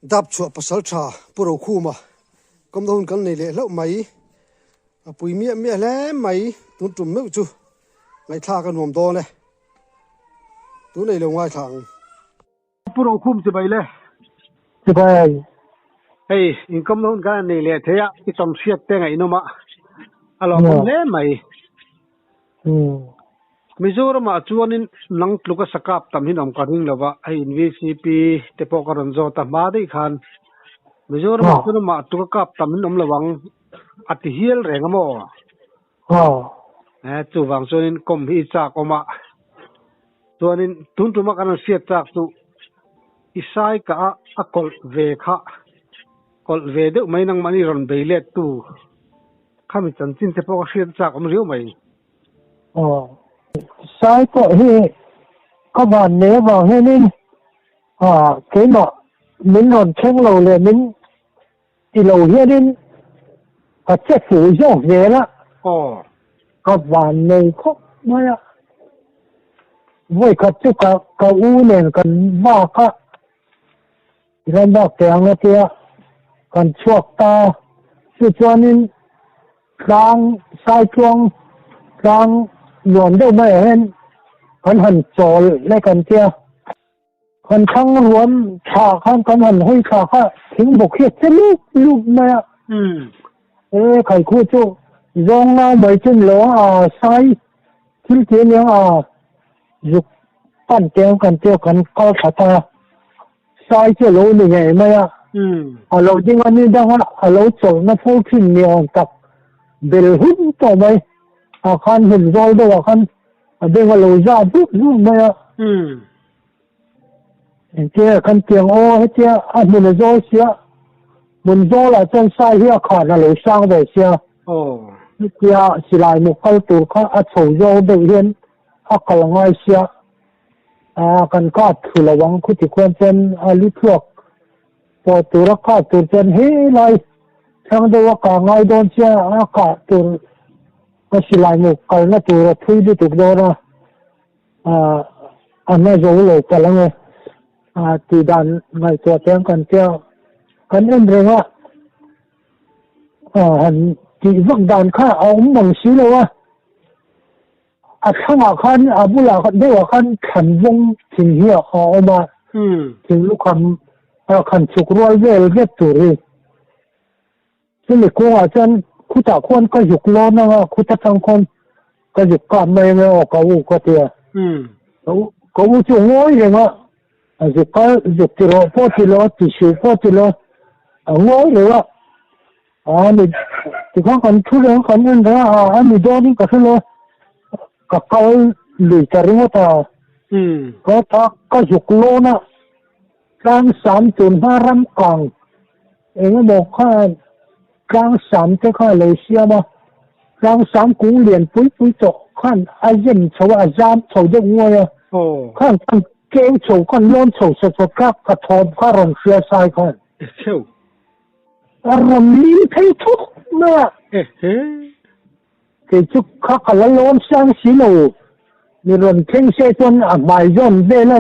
Dap chhuah pasal tha Pu Rokhuma kawmna hun kan nei leh hlauh mai. A pui miah miah hle mai tun tum meuh chu ngaihthlak a nuam dawn e. Tun ei lo ngaithla ang. Pu Rokhum chibai le. Chibai. Hei inkawmna hun kan nei leh thei a, i tam hriat te ngaihnawm a, a lawmawm hle mai. Mizoramah chuanin nang tluka sakap tam hi awm ka ring lova, hei in VCP te pawh ka rawn zawt a hma daih khan Mizoramah chuan amah tluka kap tam hin awm lo ang a ti hial reng a maw? Chuvang chuanin kawm hi i chak awm a, chuanin tun tuma kan rawn hriat chak chu i sai kah a a kawlh ve kha kawlh ve deuh mai nangmahni rawn bei let tu Khami chanchin te pawh ka hriat chak awm riau mai. Aw. Sai pawh hi ka van nei avang hianin ah keimah min rawn thleng lo leh min ti lo hianin ka che fuh zawk zel a. Aw. Ka van nei khawp mai a. Vawikhat chu ka ka u nen kan vak a. Tihian bak teh ang a tia kan chhuak ta. Chu chuanin tlang saitluang tlang nuam deuh maiah hian kan han chawl leh kan tia. Kan thlang ruam tha khan kan han hawi thla kha thingbuk hi a che lup lup mai a. E khaikhu chu zawng ngau mai chu ni lo a, sai thil ti aniang a zuk pan teh ang kan tia kan kal thla ta. Sai chu a lo ni ngei mai a, a lo ding a ni dang a, a lo chawlhna fo thin ni awm tak bel hun tawh mai, ah khan hmun zawl deuh ah khan a beng a lo za zut zut mai a. Engtia khan tiang aw hetia a hmun a zawl sia, hmun zawl ah chuan sai hi a khan a lo sang ve sia, hetia silai mu kal tur kha a chho zawl deuh hian a kal ngai sia. A kan kap thlu lo ang khuti khuan chuan a lu thluak pawh tur a kap tur chuan helai thlang deuh a kah ngai dawn chiah a kah tur ka silai mu kalna tur a thui lutuk dawn a ah a na zo lo palh ang e ah tih dan ngaihtuah te ang kan tia kan en reng a ah han tih vak dan kha a awm mang si lo a. A thlangah khan a bulah deuhah khan thlan vawng thing hi a awm a, thing lukham a khan chhuk rual vel vek tur hi. Chumi kawngah chuan khutah khuan ka zuk lawn ang a, khut atang khuan ka zuk kap mai ang e aw ka u ka ti a. Ka u chu ngawi reng a, a zuk kal zuk ti rawh pawh ti lo, ti suh pawh ti lo, a ngawi reng a. A ni, tikhan kan thu reng kan en reng a, a ni dawnin ka hre lo, ka kal lui ta ringawt a, ka ta ka zuk lawn a, tlang sam tun hma ram kang eng emaw khan tlang sam te kha a lo siam a, tlang sam kung lian pui pui tawh khan a zem chho a, a zam chho deuh nguai a, khan khan keu chho khan lawn chho sawt sawt kha ka thawm kha a rawn hria sai khan. A rawn lim phei thuk mai a. Kei chu kha ka la lawn sang si lo. Mi rawn thleng se chuan a hmai zawn vela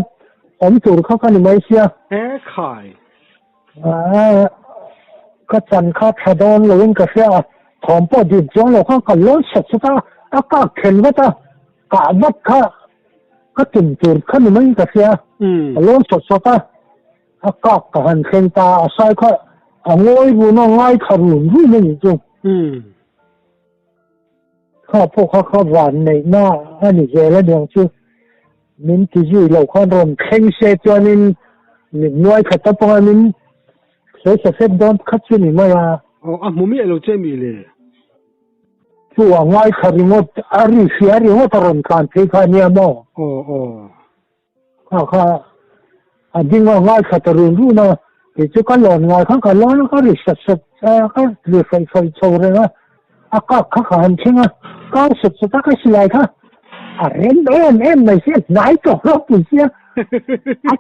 awm tur kha ka ni mai sia. E khai. Ka chan kha tha dawn loin ka hria a, thawm pawh dip chuang lo kha ka lawn sawt sawt a, a kak then vat a, kah vat kha ka tum tur kha ni maiin ka hria. Ka lawn sawt sawt a. A kak ka han thleng ta a sai kha a ngawi run a ngaithla run run a nih chu. Kha pawh kha kha van neihna a ni zel a niang chu. Min ti zui lo khan rawn thleng se chuanin mit nuai khat apawnga min sawi sa fep dawn khat chu ni mai a. Aw a hmu miah lo che mi le. Chu a ngaithla ringawt a ri hria ringawt a rawn tlan phei kha ania maw? Aw aw. Kha kha a ding a ngaithla ta run run a, kei chu ka lawn ngai kha ka lawn a ka ri sat sat a, ka ri hraih hraih chho reng a, a kak kha ka han thleng a, kar sat sat a ka silai kha a rem em em mai sia, hnai tawh ropui sia, a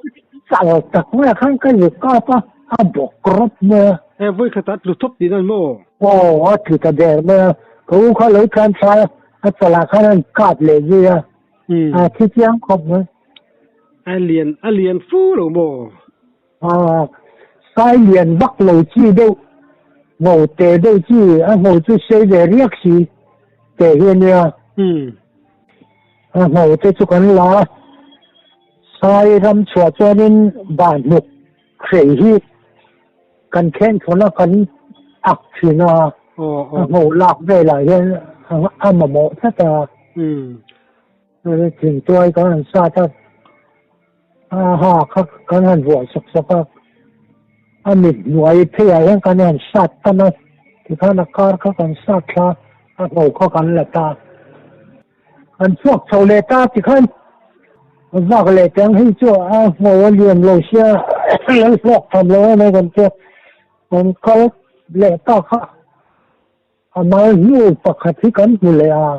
chal tak mai ah khan ka zuk kap a, a bawk rawp mai a. E vawikhat a tlu thawp tih nan maw? Aw a tlu ta der mai a, ka u kha lo tlan thla a, a chalah khan a inkap leh zui a. A thi chiang khawp mai. A lian a lian fu lo maw? A Sai lian vak lo chi deuh, ngo te deuh chi, a ngo chu sei ve riak si te hi a nia. A ngo te chu kan la a, sai ram chhuah chuanin bahhnuk hrei hi kan khen thawn a, kan ak thin a, a ngo lak velah hian a mamawh tlat a. Thingtuai kan han sat a. Aha, kha kan han vuah sawk sawk a, a mit hnuai pheiah hian kan han sat tan a, tikhan a kar kha kan sat thla a, a ngho kha kan la ta. Kan chhuak chho leh ta tikhan vak leh teh ang hei chu a ngho a lian lo sia lal hlawk tham lo em mai kan tia, kan kal leh ta kha a mal hnu pakhat hi kan hmu leh a.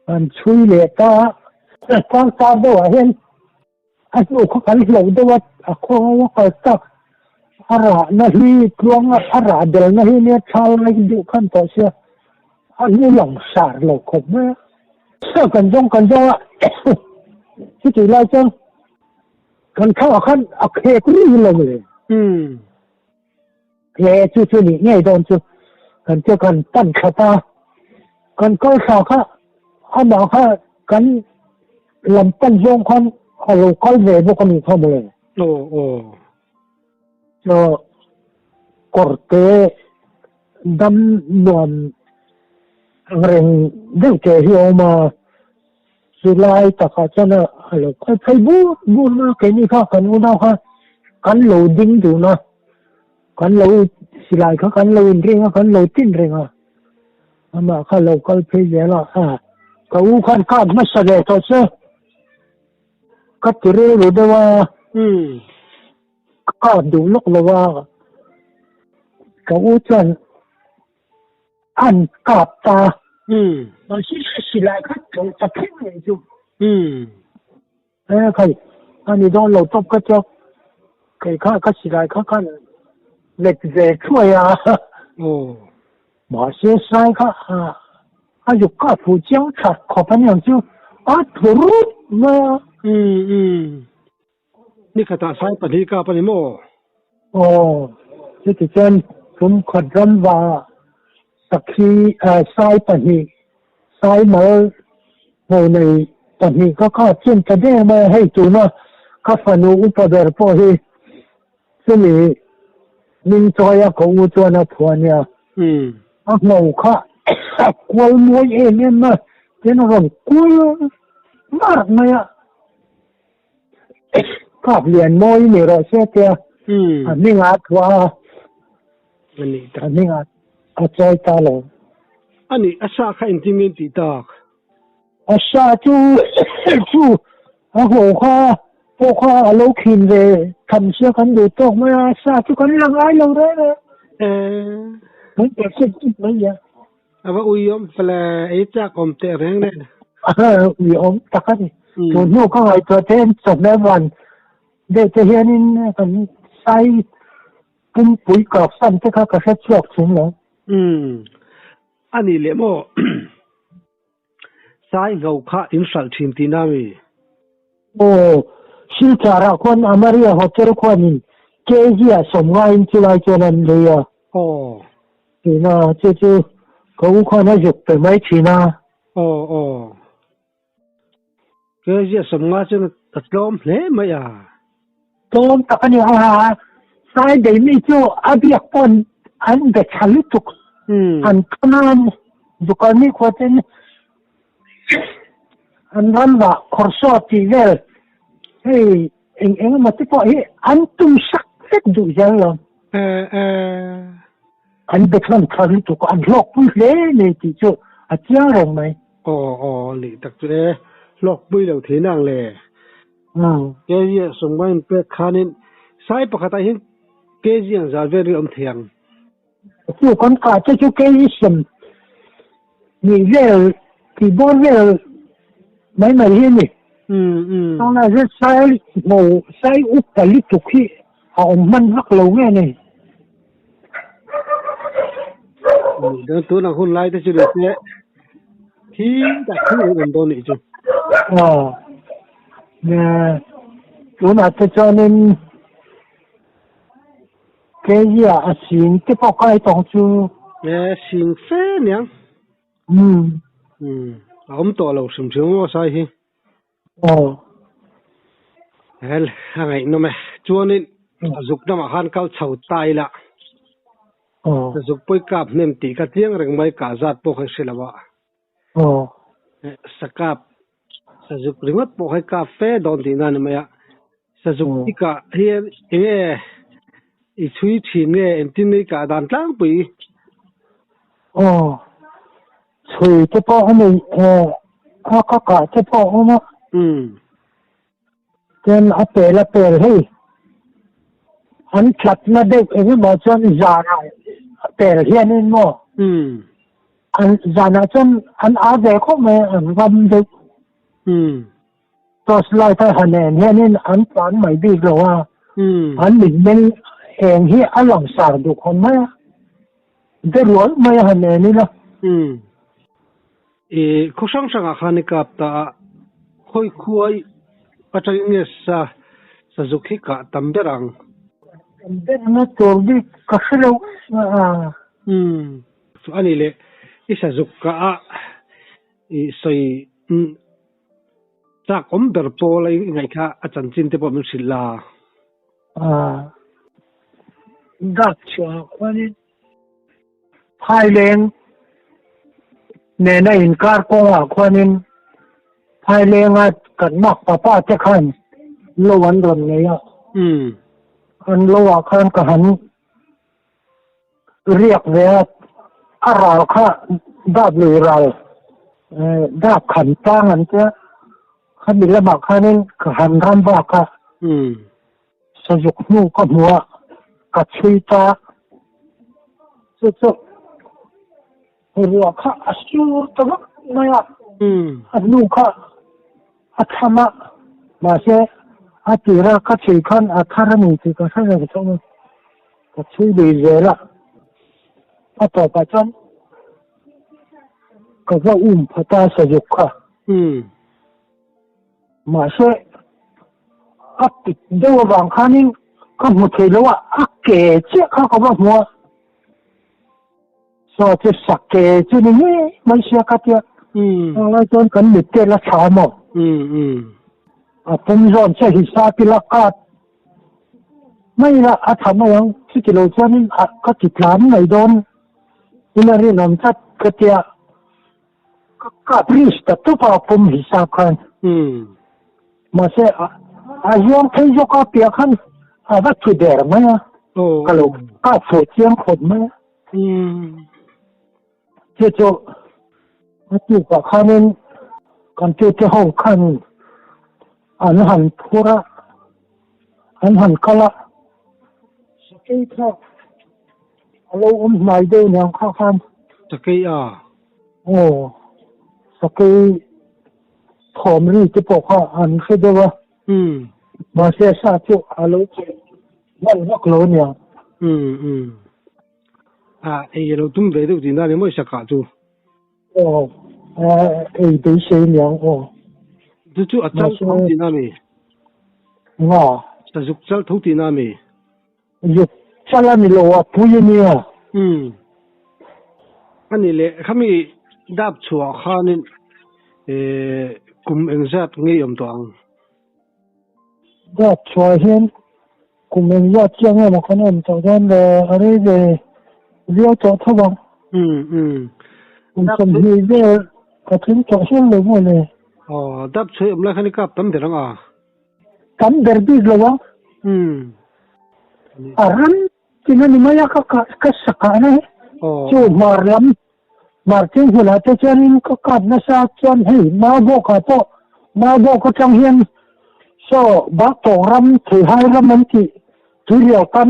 Kan chhui leh ta a, tlang tar deuh ah hian a hnu kha kan hloh deuh a, a khaw a kal tak a rahna hi tluang a rah belna hi nia tha lai deuh khan tawh sia a hnu lang sar lo khawp mai a, kan zawng kan zawng a chutih lai chuan kan thla ah khan a khek rih lo le. He chu chu nih ngei dawn chu kan chu kan pan thla ta, kan kal thla kha amah kha kan lam pan zawng khan a lo kal ve bawk a nih kha mawle. Aw aw. Chaw kawrte dam nuam angreng deuh te hi a awm a, chu lai takah chuan a lo kal phei bur bur a, keini kha kan unau kha kan lo ding dun a. Kan lo silai kha kan lo inring a, kan lo tin reng a, amah kha lo kal phei zel a, a ka u khan kap hmasa ve tawh che, ka ti rilru deuh a, ka kap duh lawk lo a, ka u chuan an kap ta, mahse silai kha tlawh ta pheng leh chu. E khai, a ni dawn lo tawp ka chuak, kei kha ka silai kha khan let ve thuai a. Mahse sai kha a zuk kha a phu chiang that khawp a niang chu a tlu rup mai a. Ni khatah sai pahnih kap a ni maw? Aw, chuti chuan tum khat ram vangah sakhi sai pahnih Sai mal hmuh nei pahnih ka kha chin ta der mai a, hei tuna ka fanu upa ber pawh hi chumi hming chawi a ka u chuan a phuah nia. A ngho kha a kual mawi em em a, tin a rawn kual mar mai a, kap lian mawi ni rawh se tia a hming a phuah a, a hming a A chawi ta lo. A nih, a sa kha engtin nge in tih tak? A sa chu chu a haw kha pawh kha a lo khin ve tham sia kan duh tawk mai a, a sa chu kan la ngai lo reng a. Kan pe chep chep mai a. A va uiawm fale, ei chak awm teh reng nen. Uiawm tak a ni. Tun hnu ka ngaihtuah te hian chawhmeh van deuh te hianin kan sai Pumpui kap san te kha ka hre chhuak thin lo. Umm. A nih leh maw? Sai ngho kha in hralh thin tihna mi? Aw, Silchar ah khuan Amaria Hotel khuanin KG ah sawmngaiin chulai chuan an lei a. Aw. Tihna, chu chu ka u khuan a zuk pe mai thin a. Aw aw. KG ah sawmnga chuan a tlawm hle mai a. Tlawm tak a ni a, sai dei mi chu a biak pawn an be tha lutuk. An thawn a, Zukalmi khua ten an ramvah khawrsaw tih vel hei eng eng emaw te pawh hi an tum sak vek duh zel lo. An be thawn tha lutuk, an hlawkpui hle nei tih chu a chiang reng mai. Aw aw nih tak chu e, hlawkpui lo thei nang le. Kg ah sawmnga in pek khanin sai pakhat ah hian kg ang zal vel hi a awm thei ang. Chu kan kah te chu kg sem hnih vel tih bawr vel mai mai hi a ni. Tunah hian sai hmu sai upa lutuk hi a awm hman vak lo nge ni. Tunah hun lai te chu ni se Khi tak khi an awm dawn nih chu. Aw. Tunah te chuanin. Kg ah a sing te pawh kai tawng chu. E sing fe niang. Umm. Umm a awm tawh lo hrim hrim maw sai hi. Aw. Hel a ngaihnawm e. Chuanin a zuk lamah khan kal chho ta ila. Aw. Zuk pawi kap hnem tih ka chiang reng mai kah zat pawh kha i hre lo a. Aw. Sakap sazuk ringawt pawh kha i kap fe dawn tih na ni mai a. Sazuk i kah hian enge i chhui thin nge engtin nge i kah dan tlangpui? Aw. Chhui te pawh a nei a ka kah te pawh a awm a. Umm. Chuan a pel a pel hei an tlatna deuh eng emaw chuan zanah a pel hianin maw an zanah chuan an au ve khawp mai a an ram deuh. Torch light a han en hianin an tlan mai bik lo a, an mitmeng eng hi a langsar duh khawp mai a, de rual mai a han en ila. I khaw hrang hrangah khan i kap ta a, khawi khua i atangin nge sa sazuk hi kah tam ber ang? Tam ber anga tur bik ka hre lo a. Umm. Chu a ni le, i sazuk kah a i sawi chak awm ber pawl a i ngaih kha a chanchin te pawh min hrilh la. A. Dak chhuah khuanin Phaileng nena inkar kawngah khuanin Phailenga kan mak papa te khan lo an rawn nei a. An lo ah khan ka han riak ve a, a ral kha dap lui ral dap khan tlang an tia, khami lamah khanin ka han ram bak a. Sazuk hnu ka hmu a, ka chhui ta. Chu chu ruah kha a sur ta vak mai a, a hnu kha a tham a, mahse a tira ka chhui khan a thar a ni tih ka hre reng thung a, ka chhui lui zel a, a tawpah chuan ka va um pha ta sazuk kha. Mahse, a pit deuh avang khanin ka hmu thei lo a, a ke chiah kha ka va hmu a. Saw chu sa ke chu ni ngei mai sia ka tia. Heng lai chuan kan mit te la thla maw? A pum zawn che hi sa ti la kap mai ila a tha mai ang, chuti lo chuanin ka ti tlan mai dawn ila rinawm tlat ka tia. Ka kap risk ta tawp a pawm hisap khan. Mahse a zuang phei zawk a piah khan a va thu der mai a. Ka lo kap fo chiang khawp mai a. Chu chu a tukah khanin kan tute ho khan an han phur a, an han kal a. Sakei kha A lo awm hnai deuh niang kha khan. Sakei a? Aw, sakei thawm ri te pawh kha an hre deuh a. Umm. Mahse sa chu a lo cheh hman vak lo aniang. Umm umm. A ei a lo tum ve deuh tihna a ni maw i sakah chu? Aw, ei beisei aniang aw. Chu chu a chal tho tihna a mi? Nga. Sazuk chal tho tihna a mi? Zuk chal a ni lo a, pui a nia. Umm. A ni leh, khami dap chhuah khanin kum engzat nge i awm tawh ang? Dap chhuah hian kum engzat chiang emaw kan awm tawh dawn le, a rei ve viau tawh tho ang. Umm umm. Kum 20 vel ka tling tawh hial lo maw le. Aw, dap chhuah i awm lai khan i kap tam ber ang a? Tam ber bik lo ang. Umm. A ram tin a ni mai a ka ka sakah na hi. Chu hmar lam hmar cheng hmunah te chuanin ka kap nasa chuan hei mau bawkah pawh mau bawk atang hian saw Baktawng ram Theihai ram an tih tuirial kam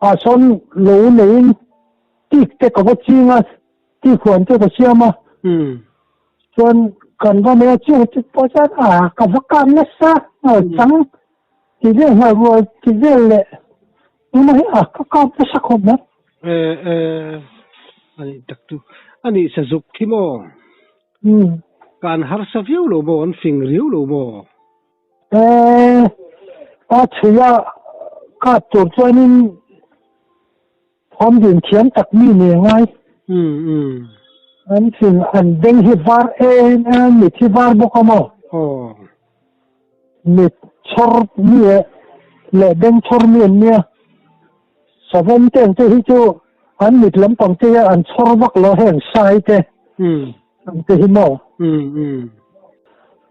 ah sawn lo neiin tik te ka va ching a tik huan te ka siam a. Chuan kan va nei a chung chu pawh chuan a ka va kap nasa nghal chang ti vel nghal rual ti vel leh tuna hi a ka kap nasa khawp mai. E e ani tak chu ani sazuk khi maw? Umm. Ka an harsa viau lo maw an fing riau lo maw? E a chhui a. Kap tur chuanin thawm din thiam tak mi ni a ngai. An thin an beng hi var em em mit hi var bawk a maw? Mit chhawr mi leh beng chhawr mi an nia. Savawm te ang te hi chu an mit lampang te hi an chhawr vak lo heng sai te ang te hi maw?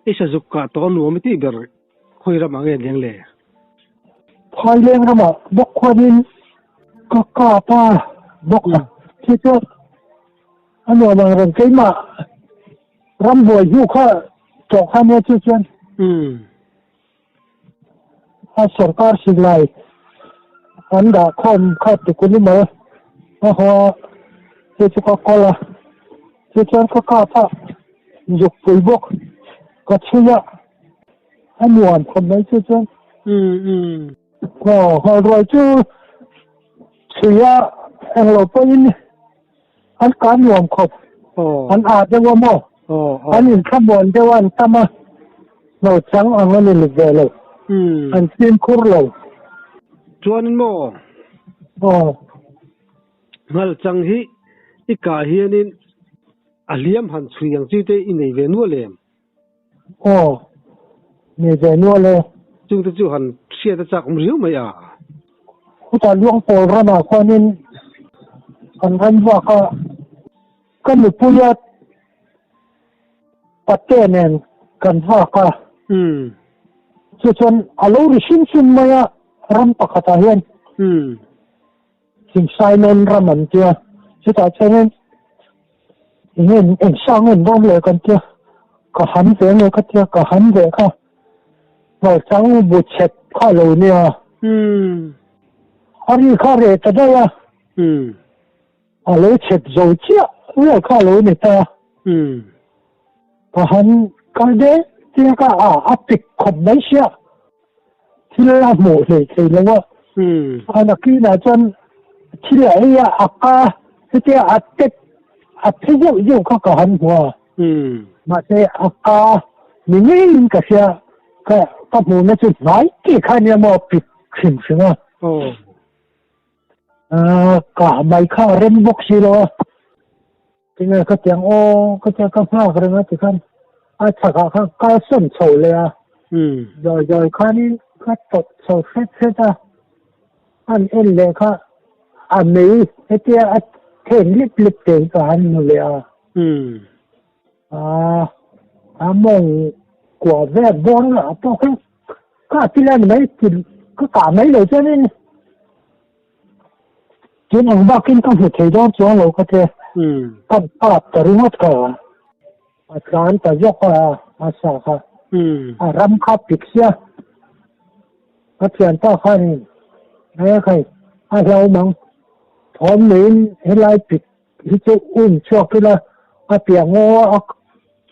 I sazuk kah tawh a nuam i tih ber Khawi ram ang en leng le? Phaileng ramah bawk khuanin ka kap a bawk a, khi chu a nuam ang reng keimah rambuai hnu kha tawh kha nia chu chuan a sorkar silai an dah khawm kha tukun i maw a haw a chu chu ka kawl a chu chuan ka kap a zuk pui bawk ka chhui a. A nuam khawp mai chu chuan. Aw hal ruai chu chhui a englo pawhin an kah nuam khawp. An ah deuh a maw? An inthlamuan deuh a an tam a, hlo chang ang a ni ve lo. An fimkhur lo. Chuanin maw? Aw. Nghalchang hi i kah hianin a hliam han chhui ang chi te i nei ve nual em? Aw, nei ve nual e. Chungte chu han hriat a chak awm riau mai a. Khutah Luangpawl ramah khuanin kan ram vak a, ka nupuia pate nen kan vak a. Chu chuan a lo ri hrim hrim mai a ram pakhatah hian. Thingsainawn ram an tia, chutah chuanin enge eng sang en dawn leh kan tia, ka han ve nge ka tia, ka han ve kha hmawlchang bu chhep kha a lo nia. A ri kha reh ta daih a, a lo chhep zo chiah vel kha a lo ni ta. Ka han kal deuh tia ka a a pik khawp mai sia. Thil a hmuh hlei thei lo a. A nakinah chuan thil a ei a, a ka hetia a tep a phe zeuh zeuh kha ka han hmu a. Mahse a ka ni ngeiin ka hria ka ka hmuhna chu hnai tih kha ania maw a pik hrim hrim a. Kah mai kha a rem bawk si lo a. Tinge ka tiang aw ka tia ka nghak reng a tikhan a chhakah khan kal sawn chho leh a zawi zawi khanin ka tawp chho hret hret a an en leh kha a mei hetia a then lip lip te hi ka han hmu leh a a mawng kuah vel bawr ah pawh khan ka ti lai ni mai ka kah mai lo chuanin Tin ang bakin ka hmu thei dawn chuang lo ka tia. Ka kap ta ringawt kha. A tlan ta zawk a, a sa kha. A ram kha pik sia. Ka thian ta khanin he khai a hlau mang. Thawm neiin helai pik hi chu um chhuak ila a piah ngaw a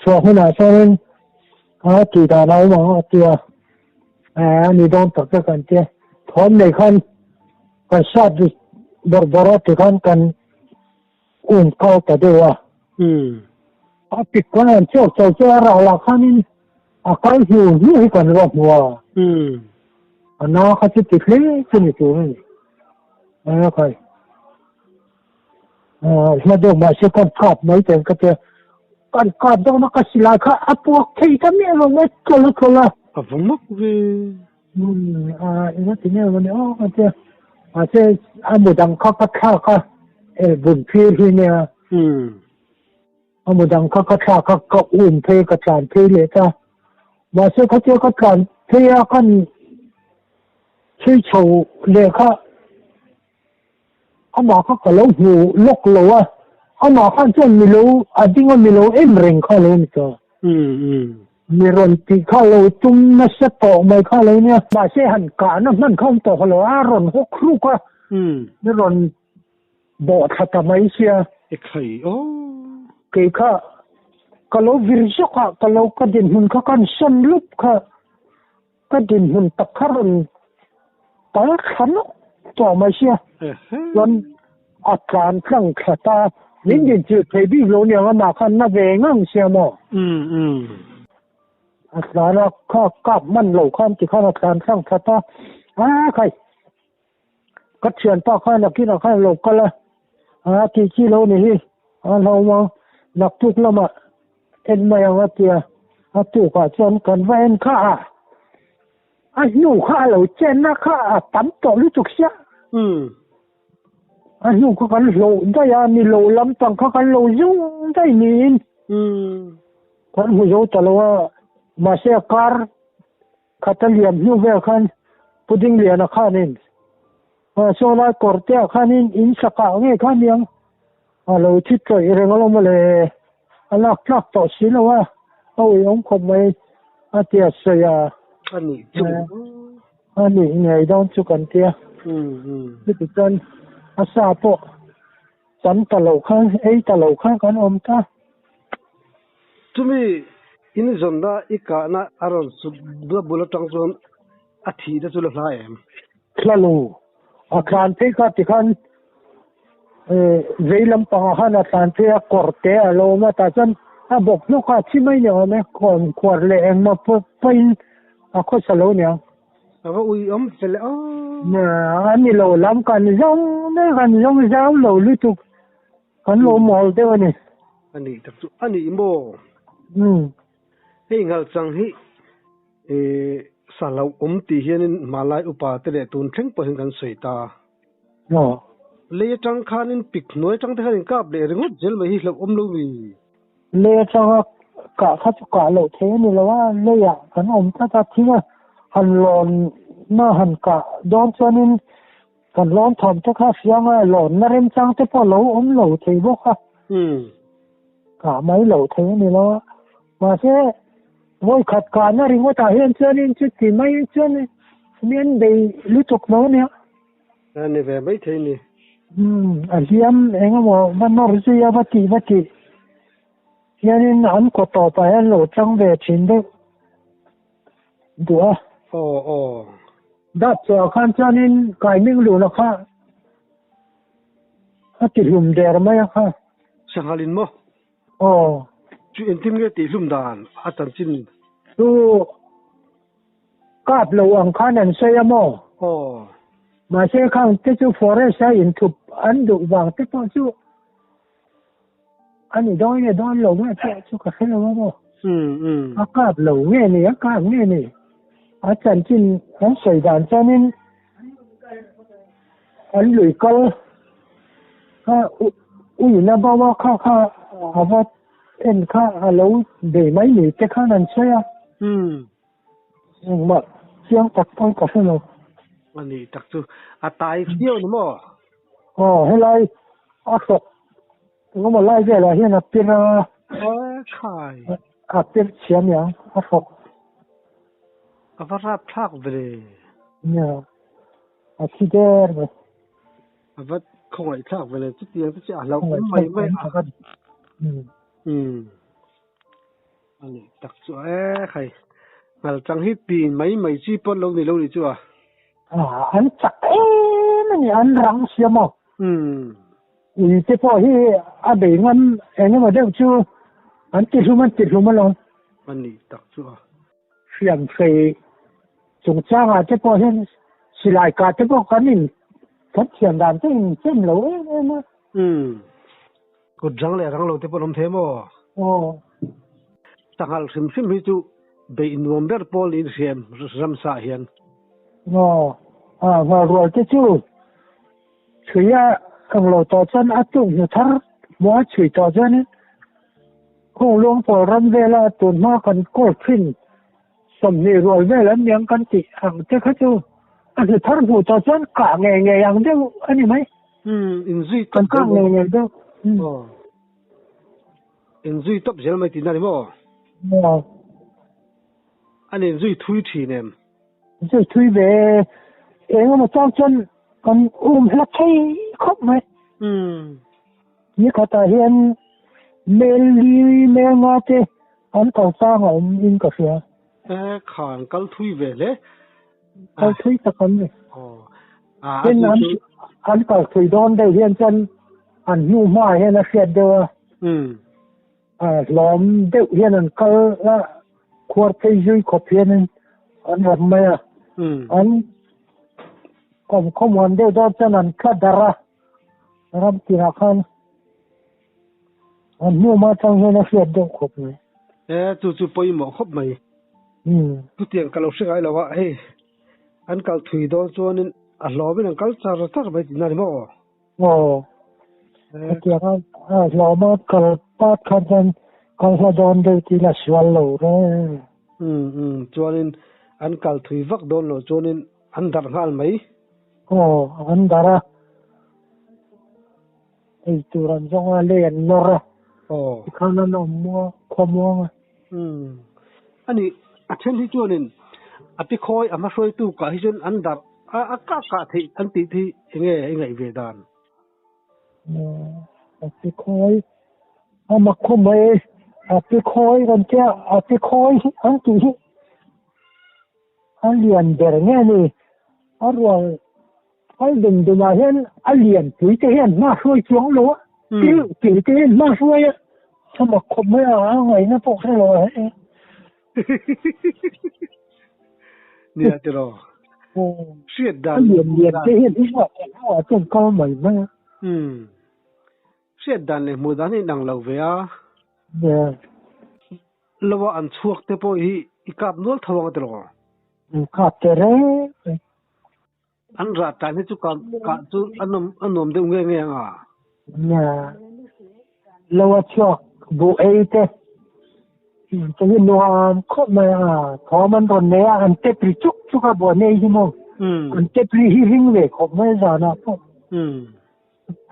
chhuah hunah chuanin a tih dan a awm ang a tia. A ni dawn tak tak an tia. Thawm nei khan kan sat bawrh bawrh a tikhan kan um kal ta deuh a. A pik kan han chhuak chho chu a rah lah khanin a kal hnu hnu hi kan va hmu a. A na kha chu ti hle chu ni tur a ni. A khai. Hla deuh mahse kan kap mai ten ka tia. Kan kap dawn a ka silai kha a puak thei ta miah lo mai tlawl a tlawl a. A va mak ve. A enga ti nge mawni aw ka tia. Mahse a mu dang kha ka thlak a el bun phir hi nia. A mu dang kha ka thlak a ka um phei ka tlan phei leh ta. Mahse khatia ka tlan phei a kan chhui chho leh kha Amah kha ka lo hmu lawk lo a, amah khan chuan mi lo a ding a mi lo em reng kha lo ni ta. Mi rawn tih kha lo tum nasa tawh mai kha lo nia. Mahse han kahna hman kha awm tawh lo a, a rawn hawk hruk a, mi rawn bawh thla ta mai sia. Ekhai aw. Kei kha ka lo vir zawk a, ka lo ka dinhmun kha ka han sawn lup kha. Ka dinhmun tak kha rawn tal thla nawk tawh mai sia, chuan a tlan tlang thla ta, min din chilh thei bik lo niang amah khan na ve ngang sia maw? A tlan a, kha kap hman lo khan tikhan a tlan tlang thla ta, a khai. Ka thianpa khan nakinah khan a lo kal a, a tih chi lo ni hi, a hlauhawm ang, naktuk lamah en mai ang a ti a, a tukah chuan kan va en kha a, a hnu kha a lo chenna kha a tam tawh lutuk sia. A hnu kha kan hloh daih a, ni lo lampang kha kan lo zung daih niin kan hmu zo ta lo a, mahse a kar Khat a liam hnu vel khan Pu Dingliana khanin saw lai kawr te ah khanin in sakah ngei kha aniang a lo thi tawih reng alawm mawle, a lak tlak tawh si lo a, a uiawm khawp mai a ti a sawi a. A nih chu. A nih ngei dawn chu kan tia. Chuti chuan a sa pawh chan ta lo kha, ei ta lo kha kan awm ta. Chumi in zawnna i kahna a rawn sut bula bul atang chuan a thih te chu la hla em? Hla lo. A thlan phei kha tikhan vei lampangah khan a thlan phei a, kawr te a lo awm a, tah chuan a bawk hnawk a, thi mai ni awm e, khuar leh engmaw pawhin a khawsa lo niang. A va ui awm fel e aw. A ni lo lam kan zawng mai kan zawng zau lo lutuk. Kan lo mawl deuh a ni. A nih tak chu a nih maw? Umm. Hei ngalchang hi sa hlauh awm tih hianin hmalai upa te leh tun thleng pawh hian kan sawi ta. Aw. Lei atang khanin pik hnuai atang te khan inkap leh ringawt zel mai hi hlauh awm lo mi? Lei atanga kah kha chu kah loh theih a ni lo a, leiah kan awm tlat a, thing a han lawn na han kah dawn chuanin Kan lawn thawm te kha hriang a, lawnna remchang te pawh lo awm lo thei bawk a. Kah mai loh thei a ni lo a. Mahse, vawi khat kahna ringawtah hian chuanin chuti mai chuan mi an bei lutuk lo a nia. A ni ve mai thei ni. A hliam eng emaw va nawr zui a va tih va tih hianin an kaw tawpah hian lo chang ve thin deuh duh a. Aw aw. Dat chhuah khan chuanin Kaiming luna kha a ti hlum der mai a kha. Sanghalin maw? Aw. Chu engtin nge tih hlum dan a chanchin? Chu kap lo ang khan an sawi a maw? Aw. Mahse khang te chu forest a inthup an duh vang te pawh chu A ni dawn nge dawn lo nge pawh chu ka hre lo a maw. A kap lo nge ni, a kap nge ni. A chanchin an sawi dan chuanin an lui kal kha uiin a bo a, kha kha a va en kha a lo bei mai ni te khan an sawi a. Engmah chiang tak pawhin ka hre lo. A ni tak chu a tai viau ni maw? Aw helai a hlawk engemaw lai velah hian a pir a. Aw khai. A pir chhia niang a hlawk. A va rap thlak ve le. Nia a thi der mai. A va khawngaih thlak ve le chutiang te chu a hlauh awm mai mai a. Umm. A nih tak chu e khai. Ngalchang hi pin mai mai chi pawh lo ni lo ni chu a. An chak em a ni, an rang sia maw? Umm. Ui te pawh hi a bei ngam eng emaw deuh chu an ti hlum an ti hlum alawm. A nih tak chu a. Hriam hrei chungchangah te pawh hian silai kah te pawh kan in kan thiam dan te in chem lo em em a. Umm. Kut rang leh rang lo te pawh an awm thei maw? Aw. Sanghal hrim hrim hi chu beih nuam ber pawl niin hriam ramsa hian. Aw. A nghalrual te chu chhui a ang lo tawh chuan a tuk hnu thar hmuh a chhui tawh chuanin Khawngluang pawl ram vela tun hma kan kawl thin 20 rual vel an niang kan tih ang te kha chu a hnu thar hmuh tawh chuan kah ngei ngei ang deuh a ni mai. Umm inzui tawp zel mai. Kan kah ngei ngei deuh. Aw. Inzui tawp zel mai tihna a ni maw? Aw. A ni inzui thui thin em? Inzui thui ve eng emaw chang chuan kan um hla thei khawp mai. Umm. Nikhatah hian mel li mel nga te an kal chang a awm in ka hria. E khan kal thui ve hle. Kal thui tak an ni. Aw. A Tin an an kal thui dawn deuh hian chuan an hnu hmaah hian a hriat deuh a. Umm. A hlawm deuh hian an kal a, khuar phei zui khawp hianin an ram mai a. Umm. An. Kawm khawmuan deuh dawn chuan an tla darh a, ram tinah khan an hnuhma atang hian a hriat deuh khawp mai. E, chu chu pawimawh khawp mai. Chutiang ka lo hre ngai lo a, hei an kal thui dawn chuanin a hlawmin an kal char char mai tihna ni maw? Aw, hetianga a hlawma kal pat khan chuan kal hla dawn deuh tih la sual lo reng. Umm umm, chuanin an kal thui vak dawn loh chuanin an darh nghal mai. Aw, an darh a, ei tur an zawng a, lei an nawr a, tikhan an awm muang, khua muang a. Umm, ani a then hi chuanin a pi khawi a hmahruaitu kah hi chuan an darh a, a kah kah theih an tih hi enge i ngaih ve dan? A pi khawi a mak khawp mai e, a pi khawi kan tia a pi khawi hi an tih hi a lian ber nge ni a rual al dum dum ah hian a lian pui te hian hma hruai chuang lo a til til te hian hma hruai a a mak khawp mai a a ngaihna pawh hre lo a he. Nia tiraw hriat dan a lian lian te hian i hmuh theih hnuah chuan kal mai mai a. Hriat dan leh hmuh dan hi inang lo ve a. Nia. Lo a an chhuak te pawh hi i kap nual tho ang a tiraw. In kap te reng reng. An rah tan hi chu kah kah chu a nawm a nuam deuh nge nge ang a. Nia. Lo a chhuak buh ei te te hi nuam khawp mai a. Thawm an rawn nei a, an tep ri chuk chuk a buh an ei hi maw. An tep ri hi ring ve khawp mai zanah pawh.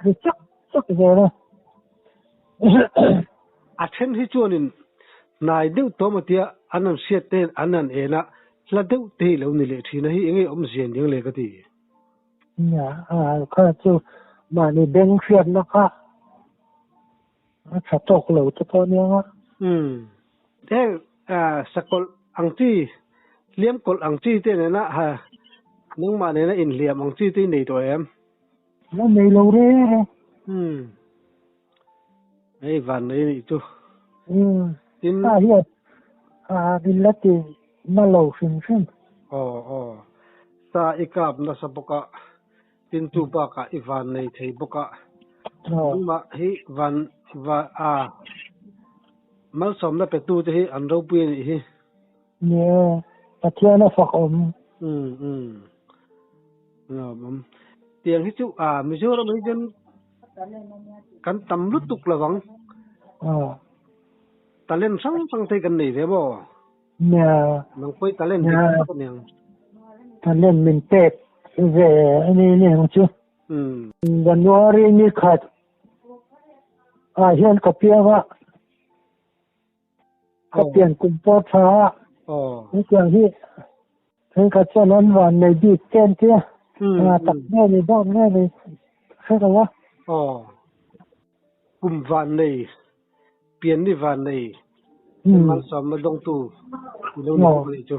Ri chak chak zel a. A then hi chuanin hnai deuh tawm a tia an han hriat te an han en a, hla deuh te hi lo ni leh thin a hi enge awmzia aniang le ka ti. Nia, a kha chu mahni beng hriatna kha a tha tawk lo te pawh aniang a. Umm. Heng sakawlh ang chi, hliam kawlh ang chi te nena ha nangmah nena inhliam ang chi te i nei tawh em? La nei lo reng reng. Umm. Hei van nei anih chu. Umm. Tin. A hian a min la ti na lo hrim hrim. Aw aw. Sa i kap nasa bawk a, tin chu bakah i van nei thei bawk a. Nangmah hi van va a malsawmna pe tu te hi an ropui anih hi. Nia, Pathian a fak awm. Umm umm. Lawm awm. Tiang hi chu a Mizoram hi chuan kan tam lutuk lo ang. Talent hrang hrang te kan nei ve maw? Nia. Nang pawh i talent dik tak a niang. Talent min pek ve a ni aniang chu. Umm. January ni khat ah hian ka piang a. Ka pian kum pawh tha a, hetiang hi thenkhat chuan an van nei bik te an tia, a tak nge ni dawt nge ni hre lo a. Aw, kum van nei, pian ni van nei, malsawmna dawngtu i lo ni bawk a nih chu.